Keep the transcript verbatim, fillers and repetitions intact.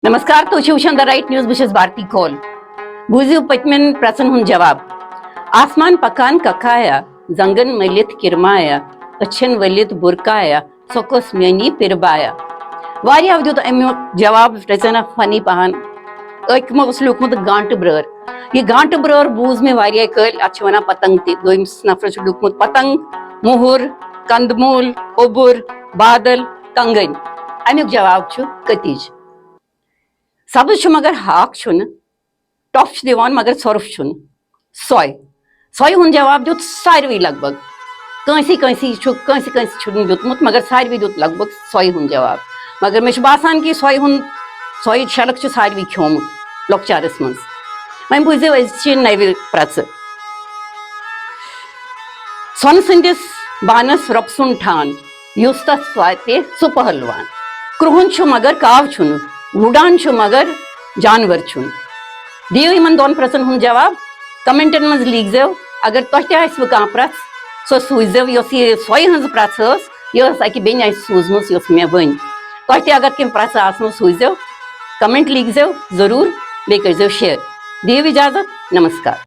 نمسکار، تُہۍ چھِو وٕچھان The Right News، بہٕ چھَس بھارتی کول۔ بوٗزِو پٔتمٮ۪ن پرٛژھن ہُنٛد جواب۔ آسمان پکان ککایا، زنگن مٔلِتھ کرمایا، أچھن ؤلِتھ برکایا، سۄ کۄس میٛٲنی پِربایا؟ واریاہو دیُت اَمیُک جواب رژنا فنی پہن۔ أکۍ اوس لیوٗکھمُت گانٹہٕ برٲر۔ یہِ گانٹہٕ برٲر بوٗز مےٚ واریاہ کٲلۍ، اَتھ چھِ وَنان پتنٛگ تہِ۔ دوٚیمِس نفرَس چھُ لیوٗکھمُت پتنٛگ، مُہُر، کندمول، اوٚبُر، بادل، کنگن۔ اَمیُک جواب چھُ کٔتِج۔ سبٕز چھُ مگر ہاکھ چھُنہٕ، ٹۄپھ چھِ دِوان مگر ژھۄرُپھ چھُنہٕ۔ سۄے۔ سۄے ہُنٛد جواب دیُت ساروٕے لگ بگ۔ کٲنٛسی کٲنٛسی چھُ، کٲنٛسی کٲنٛسی چھُنہٕ دیُتمُت، مگر ساروٕے دیُت لگ بگ سۄے ہُنٛد جواب۔ مگر مےٚ چھُ باسان کہِ سۄے ہُنٛد، سۄے شلک چھُ ساروٕے کھیومُت لۄکچارس منٛز۔ وۄنۍ بوٗزِو أزچہِ نوِ پرٛژٕ۔ سۄنہٕ سٕنٛدِس بانس رۄپہٕ سُنٛد ٹھان، یُس تتھ واتہِ سُہ پہلوان۔ کرٛہُن چھُ مگر کاو چھُنہٕ، وُڈان چھُ مگر جانور چھُنہٕ۔ دِیِو یِمن دۄن پرٛژھن ہُنٛد جواب۔ کمنٹن منٛز لیکھزیو۔ اگر تۄہہِ تہِ آسِوٕ کانٛہہ پرٛژھ، سۄ سوٗززیو، یۄس یہِ سۄے ہٕنٛز پرٛژھ ٲس، یہِ ٲس اکہِ بیٚنہِ اَسہِ سوٗزمٕژ، یۄس مےٚ ؤنۍ۔ تۄہہِ تہِ اگر کینٛہہ پرٛژھ آسنو، سوٗززیو، کمنٹ لیکھزیو ضروٗر، بیٚیہِ کٔرزیو شیئر۔ دِیِو اجازت، نمسکار۔